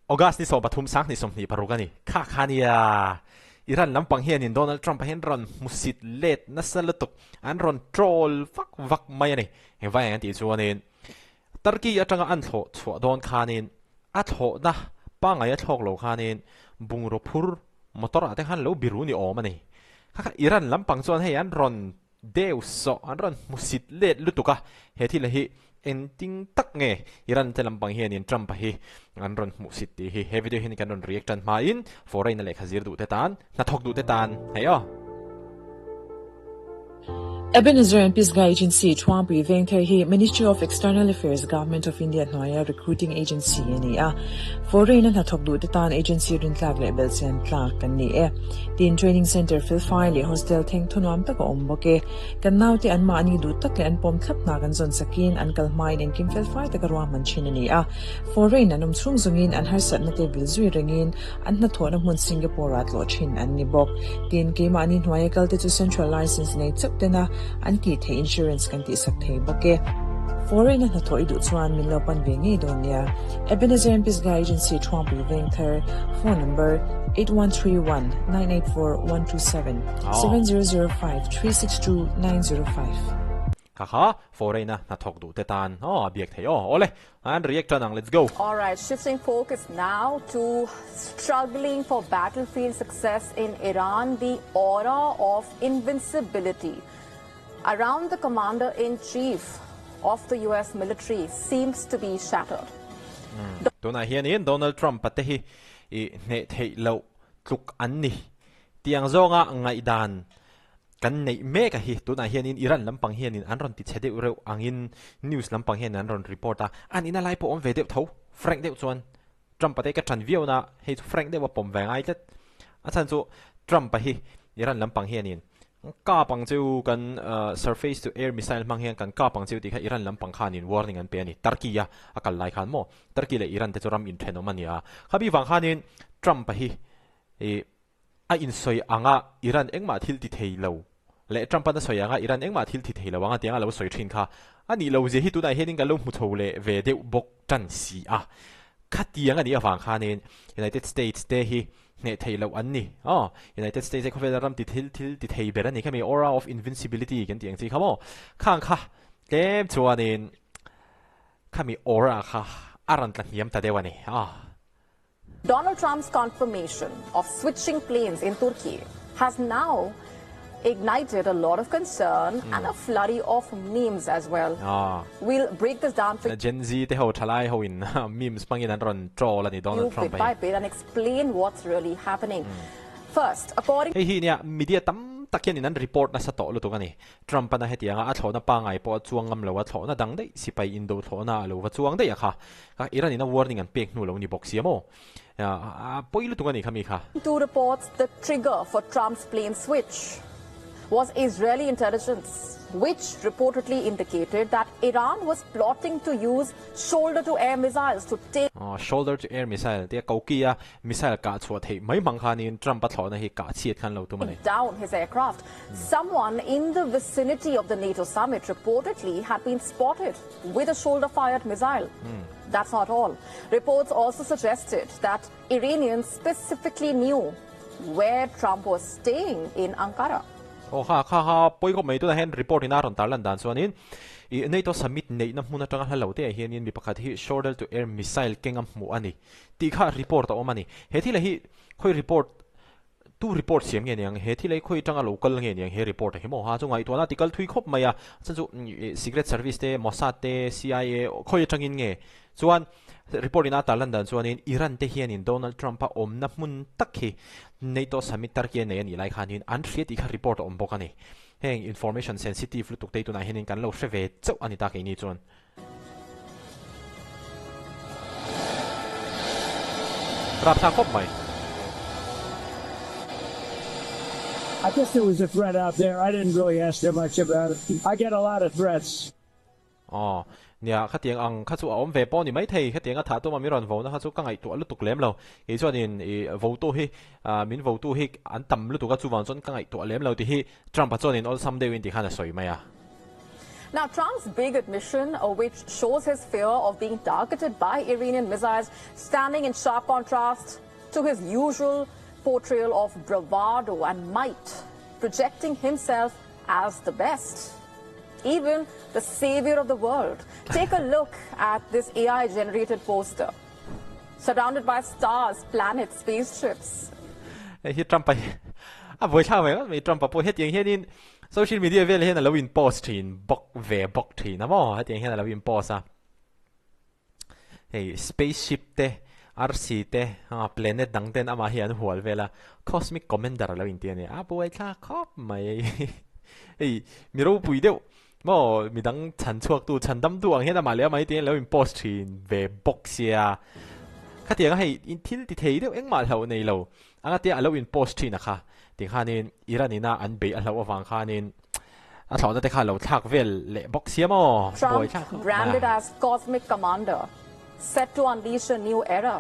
August ni 13 2026 a ni. Kha kha nia Iran lampang hianin Donald Trump-a hian rawn hmusit let nasa lutuk, an rawn troll vak vak mai a ni. Engvai ang an tih chuanin Turkey atanga an thlawh chhuah dawn khanin a thlawhna pangngai a thlawk lo khanin bungraw phur motor ah te khan lo biru ni awm a ni. Kha kha Iran lampang chuan hei an rawn deuh sawh, an rawn hmusit let lutuk a, he thil hi engtin tak nge Iran te lampang hianin Trump-a hi an rawn hmuhsit tih hi he video hian kan rawn react tan hmain foreign-a lehkha zir duh te tan, hnathawk duh te tan hei aw. Ebenezer and Pisgah Agency, Thuampui Vengthar hi Ministry of External Affairs, Government of India hnuaia recruiting agency a ni a. Foreign-a hnathawk duhte tan agency rintlak leh belhchian tlak kan ni e. Tin, training centre felfai leh hostel theng thunuam tak a awm bawk e. Kan naute anmahni duh tak leh an pawm thlap hna kan zawn sakin an kal hmain engkim felfai taka ruahman thin a ni a. Foreign an awm chhung zawngin an harsatna te vil zui rengin An hnathawhna hmun Singapore-ah tlawh thin an ni bawk. Tin, keimahni hnuaia kalte chu Central Licence nei chauh tena an tih theih insurance kan tihsak thei bawk e. Foreign-a hnathawh i duh chuan min lo pan ve ngei dawn nia. Ebenezer and Pisgah Agency Thuangpui Vengthar, Phone number, 8131 984 127 7005 362 905. Kha kha foreign a hnathawk duh te tan aw a biak theih aw. Awle, an react tan ang, let's go. Alright, shifting focus now to struggling for battlefield success in Iran, the aura of invincibility around the commander-in-chief of the US military seems to be shattered. Tunah hianin Donald Trump-a te hi i hneh theih loh tluk an ni. Tiang zawnga ngaihdan Kan neih mek a hi, tunah hianin Iran lampang hianin an rawn ti chhe deuh reuh angin news lampang hianin an rawn report a, an ina lai pawh awm ve deuh tho, frank deuh chuan Trump-a te ka ṭan viau na, hei chu frank deuh a pawm ve ngai tlat. A chhan chu Trump-a hi Iran lampang hianin kap ang cheu kan surface to air missile hmang hian kan kap ang cheu tih kha Iran lampang khanin warning an pe a ni, Turkey-a a kal lai khan maw, Turkey leh Iran te chu ram inthenawm a ni a, khabi vang khanin Trump-a hi ih A insawi anga Iran engmah thil ti thei lo leh Trump-an a sawi anga Iran engmah thil ti thei lo anga tiang a lo sawi thin kha a nih lo zia hi tunah hianin kan lo hmu chho leh ve deuh bawk tan si a. Khatiang a nih avang khanin United States te hi hneh thei loh an ni. Aw, United States hi khawvela ram ti thil thil ti thei ber a ni khami aura of invincibility kan tih ang chi kha maw? Khang kha tlem chuanin khami aura kha a rawn tla hniam ta deuh a ni. Aw. Donald Trump's confirmation of switching planes in Turkey has now ignited a lot of concern mm. and a flurry of memes as well. Ah. We'll break this down for Gen Z te ho thalai ho in memes pangin an ron troll ani Donald Trump bit by bit and explain what's really happening. Mm. First, according Hei hi nia media tam tak hian in an report nasa tawh lutuk ani. Trump ana hetianga a thlawhna pangai pawh a chuang ngam lo a thlawhna dang daih sipai indo thlawhna a lo va chuang daih a kha. Kha Iran in a warning an pek hnu lo ni bawk sia maw? A pawi lutuk a nih kha mi kha. To reports the trigger for Trump's plane switch was Israeli intelligence which reportedly indicated that Iran was plotting to use shoulder to air missiles to take Aw shoulder to air missile tia koki a missile kah chhuah theih mai hmang khanin Trump a thlawhna hi kah chhiat khan lo tum a ni. down his aircraft. Someone in the vicinity of the NATO summit reportedly had been spotted with a shoulder-fired missile. Mm. That's not all. Reports also suggested that Iranians specifically knew where Trump was staying in Ankara. Oh kha kha kha poi khawp mai tunah hian report in a rawn tar lan dan chuanin i NATO summit neihna hmun atanga hla lo te ah hianin mi pakhat hi shoulder to air missile keng a hmuh a ni tih kha report a awm a ni. He thil hi khawi report Tu report siam nge niang? He thil ei khawi atanga lo kal nge niang he report a hi maw? Ha chu ngaihtuahna ti kal thui khawp mai a, chuan chu secret service te, Mossad te, CIA khawi atangin nge? Chuan report in a tar lan dan chuanin Iran te hianin Donald Trump a awmna hmun tak hi NATO summit Turkey a nei a nih lai khanin an hria tih kha report a awm bawk a ni. Heng information sensitive lutuk te hi tunah hianin kan lo hre ve chauh a ni ta keini chuan. Rapthlak khawp mai. I guess there was a threat out there. I didn't really ask too much about it. I get a lot of threats. Aw, nia, khatiang ang kha chu a awm ve pawh ni maithei. Khatiang a thah tuma min rawn vo na kha chu ka ngaihtuah lutuk lem lo. Kei chuanin i votu hi, min votu hi an tam lutuk a, chuvang chuan ka ngaihtuah lem lo tih hi Trump-a chuanin awlsam deuhin tikhan a sawi mai a. Now, Trump's big admission, which shows his fear of being targeted by Iranian missiles, standing in sharp contrast to his usual portrayal of bravado and might, projecting himself as the best, even the savior of the world. Take a look at this AI-generated poster. Surrounded by stars, planets, spaceships. Hei hi Trump-a hi a buaithlak ve ngawt mai Trump-a pawh hetiang hianin social media vel hian a lo in post thin bawk ve bawk thin a maw hetiang hian a lo in post a hei spaceship te arsi te ah planet dang ten amah hi an hual vel a cosmic commander a lo inti a ni a buaithlak khawp mai hei mi ropui deuh maw midang chhan chhuak tu chhan dam tu ang hian amah leh amah hi tiang lo in post thin ve bawk sia khatiang a hei in thil ti thei deuh engmah hlauh nei lo anga tia alo in post thin a kha tikhanin Iran ina an beih a hlauh avang khanin a thlawhna te kha lo thlak vel leh bawk sia maw Trump branded as cosmic commander set to unleash a new era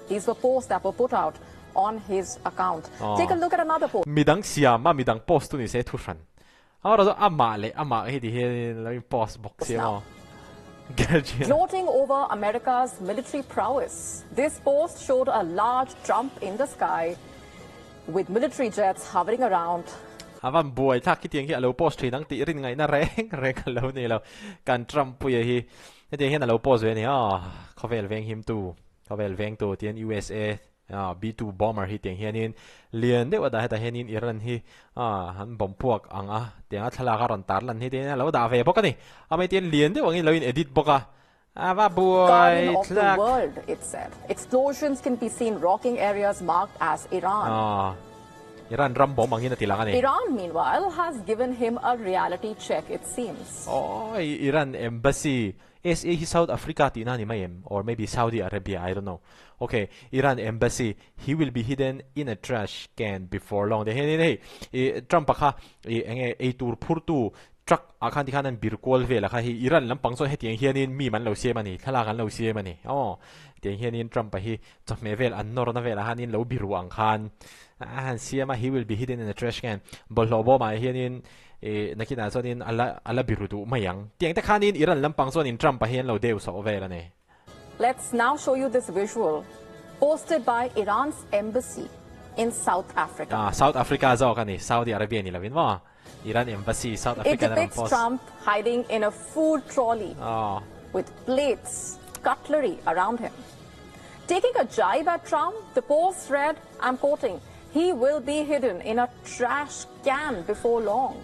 these were posts that were put out on his account take a look at another post. Midang siam a midang post tu ni se thu hran Amaherawhchu amah leh amah hi ti hianin lo in post bawk si emaw? Gloating over America's military prowess, this post showed a large Trump in the sky with military jets hovering around. A van buai thlak khitiang hi a lo post thin ang tih rin ngaihna reng reng a lo ni lo. Kan Trump puia hi hetiang hian a lo post ve a ni aw. Khawvel veng himtu, khawvel vengtu tian USA B-2 bomber hi tiang hianin lian deuh a dah hetah hianin Iran hi an bomb puak ang a tiang a thlalak a rawn tar lan hi tiang hian a lo dah ve bawk a ni. Amah hi tiang lian deuh angin lo in edit bawk a, a va buai Guardian of the thlak. world, it said. Explosions can be seen rocking areas marked as Iran. Iran ram bomb angin a ti lang a ni. Iran, meanwhile, has given him a reality check, it seems. Aw, Iran embassy SA hi South Africa tihna a ni mai em? Or maybe Saudi Arabia, I don't know. Ok, Iran embassy, he will be hidden in a trash can before long. Ti hianin hei, i Trump-a kha i enge ei tur phurtu truck ah khan tikhan an bir kual vel a kha hei Iran lampang chuan hetiang hianin meme an lo siam a ni, thlalak an lo siam a ni. Aw, tiang hianin Trump-a hi chawhmeh vel an nawrna velah khanin lo biru ang khan a han siam a, he will be hidden in a trash can. Bawlhhlawh bawmah hianin i nakinah chuanin a la a la biru duh mai ang. Tiang te khanin Iran lampang chuanin Trump-a hi an lo deu sawh vel a ni. Let's now show you this visual posted by Iran's embassy in South Africa. Ah, South Africa zawk a ni, Saudi Arabia ni lovin maw? Iran embassy South It Africa-in a rawn depicts post. Trump hiding in a food trolley Aw. with plates, cutlery around him. Taking a jibe at Trump, the post read, I'm quoting, he will be hidden in a trash can before long.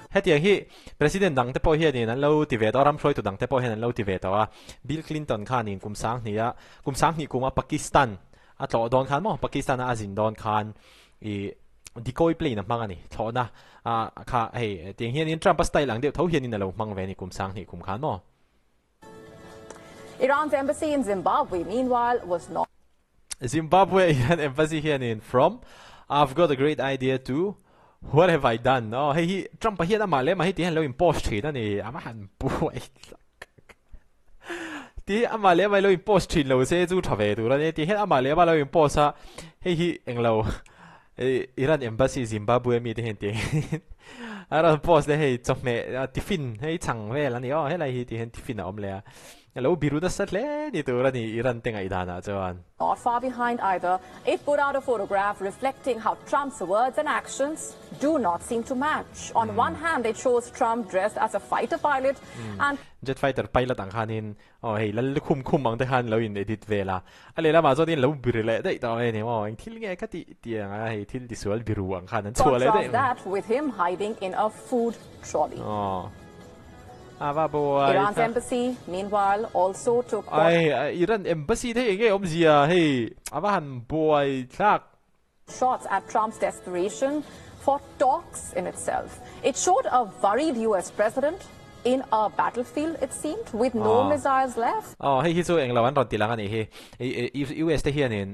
Hetiang hi President dang te pawh hianin an lo ti ve tawh a, ram hruaitu dang te pawh hian an lo ti ve tawh a. Bill Clinton khanin kum sanghnih a, kum sanghnih kuma Pakistan a tlawh dawn khan maw, Pakistan a a zin dawn khan ih decoy plane a hmang a ni, thlawhna a kha hei tiang hianin Trump a style ang deuh tho hianin a lo hmang ve a ni kum sanghnih kum khan maw. Iran's embassy in Zimbabwe meanwhile was not. Zimbabwe Iran embassy hianin from I've got a great idea to What have I done? Aw hei hi Trump-a hian amah leh amah hi ti hian lo in post thin a ni, a va han buai tak ti amah leh amah hi lo in post thin lo se chu tha ve tur a ni ti hian amah leh amah lo in post a, hei hi englo Iran embassy Zimbabwe mi te hian ti a rawn post leh hei chawhmeh tiffin hei chhang vel a ni aw helai hi ti hian tiffin a awm leh a. A lo biru nasa hle ni tur a ni Iran te ngaihdanah chuan. Not far behind either, it put out a photograph reflecting how Trump's words and actions do not seem to match. On one hand, it shows Trump dressed as a fighter pilot and. Jet fighter pilot ang khanin aw hei lal lukhum khum ang te khan lo in edit vel a, a lehlamah chuanin lo biru leh daih tawh mai a ni maw, eng thil nge ka tih tih ang a hei thil tisual biru ang khan an chhuah leh daih Contrast that with him hiding in a food trolley. Aw. A va buai Iran's thlak. embassy, meanwhile, also took pot. Ai, Iran embassy te hi enge awmzia hei, a va han buai thlak. Shots at Trump's desperation for talks in itself. It showed a worried US president in a battlefield, it seemed, with no missiles left. Aw, hei hi chu englo an rawn ti lang a nih hi. US te hianin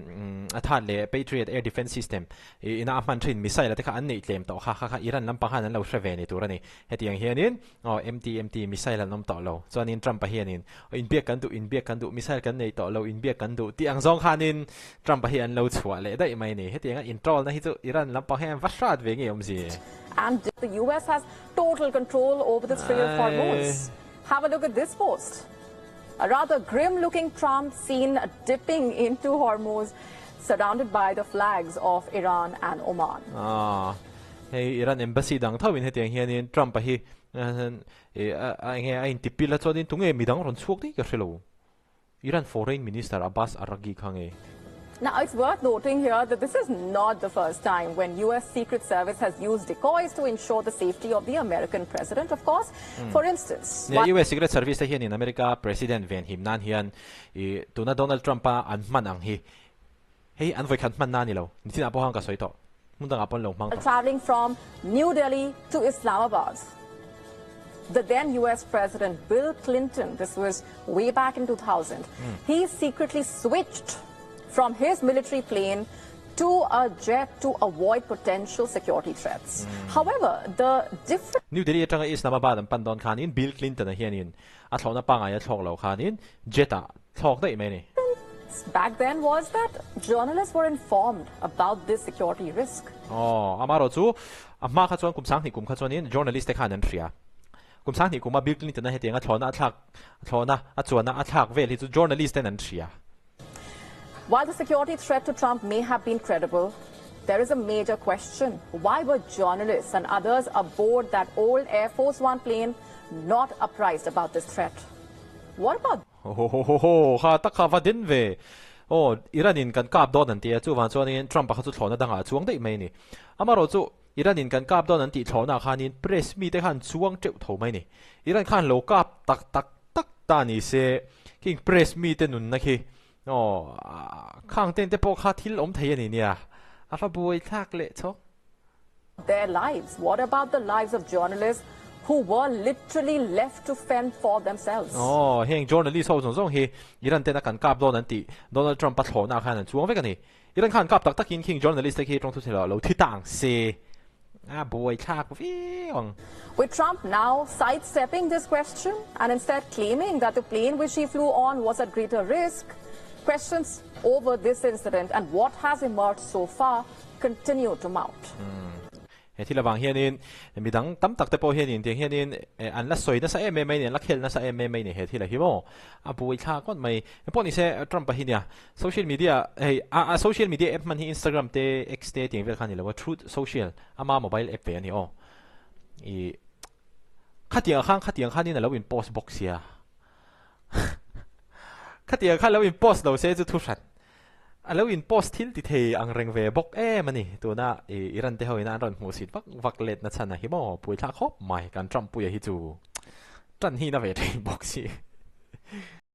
a that leh Patriot air defense system ina a hman thin missile a te kha an neih tlem tawh kha, kha kha Iran lampang khan an lo hre ve ni tur a ni. Hetiang hianin aw MTMT missile an awm tawh lo. Chuanin Trump-a hianin aw inbiak kan duh, inbiak kan duh, missile kan nei tawh lo, inbiak kan duh tih ang zawng khanin Trump-a hi an lo chhuah leh daih mai a ni. Hetianga introll-na hi chu Iran lampang hian va hrat ve ngei awm zi. And the US has total control over the Strait of Hormuz. Have a look at this post. A rather grim-looking Trump seen dipping into Hormuz, surrounded by the flags of Iran and Oman. Ah, hei Iran embassy dang tho in hetiang hianin Trump a hi a enge a intipil a chuanin tunge midang rawn chhuak daih ka hrelo. Iran Foreign Minister Abbas Araghchi kha nge? Now, it's worth noting here that this is not the first time when US Secret Service has used decoys to ensure the safety of the American president, of course. For instance, Nia, US Secret Service te hianin America President venhim nan hian i tuna Donald Trump-a an hman ang hi hei an vawikhat hman na a ni lo. Nichinah pawh khan ka sawi tawh. Hmun dangah pawh an lo hmang tawh. Travelling from New Delhi to Islamabad, the then US President Bill Clinton, this was way back in 2000, he secretly switched from his military plane to a jet to avoid potential security threats. However, the difference New Delhi atanga Islamabad an pan dawn khanin Bill Clinton-a hianin a thlawhna pangai a thlawk lo khanin jet-ah thlawk daih mai a ni. Back then was that journalists were informed about this security risk. Aw, amarawh chu a hma kha chuan kum sanghnih kum kha chuanin journalist te khan an hria. Kum sanghnih kuma Bill Clinton-a hetianga thlawhna a thlak, thlawhna a chuanna a thlak vel hi chu journalist ten an hria. While the security threat to Trump may have been credible, there is a major question. Why were journalists and others aboard that old Air Force One plane not apprised about this threat? What about Hohohoho kha tak kha va den ve. Aw, Iran in kan kap dawn an ti a, chuvang chuanin Trump a kha chu thlawhna dangah a chuang daih mai a ni. Amarawhchu Iran in kan kap dawn an tih thlawhna khanin press mite khan chuang teuh tho mai a ni. Iran khan lo kap tak tak tak ta ni se, khing press mite nunna khi aw, khang ten te pawh kha thil awm thei a ni nia, a va buai thlak leh chhawk. Their lives? What about the lives of journalists who were literally left to fend for themselves? Aw, heng journalist ho zawng zawng hi Iran tena kan kap dawn an tih Donald Trump a thlawhna khan an chuang vek a ni. Iran khan kap tak takin khing journalist te khi tawngthu thei lo thi ta ang se. A buai thlak viau ang. With Trump now sidestepping this question and instead claiming that the plane which he flew on was at greater risk, questions over this incident and what has emerged so far continue to mount. He thil avang hianin midang tam tak te pawh hianin tiang hianin an la sawi nasa em em mai a ni, an la khel nasa em em mai a ni he thil a hi maw. A buai thla ngawt mai. Pawh ni se Trump a hi nia social media hei a social media app hman hi Instagram te X te tiang vel kha a ni lo a, Truth Social ama mobile app ve a ni aw. I khatiang khan khatiang khanin a lo in post bawk sia. Khatiang khan lo in post lo se chu thu hran. A lo in post thil ti thei ang reng ve bawk em a ni. Tuna i Iran te ho ina an rawn hmuh sit vak vak let na chhan a hi maw? Puithlak khawp mai kan Trump puia hi chu tan hi na ve thin bawk si.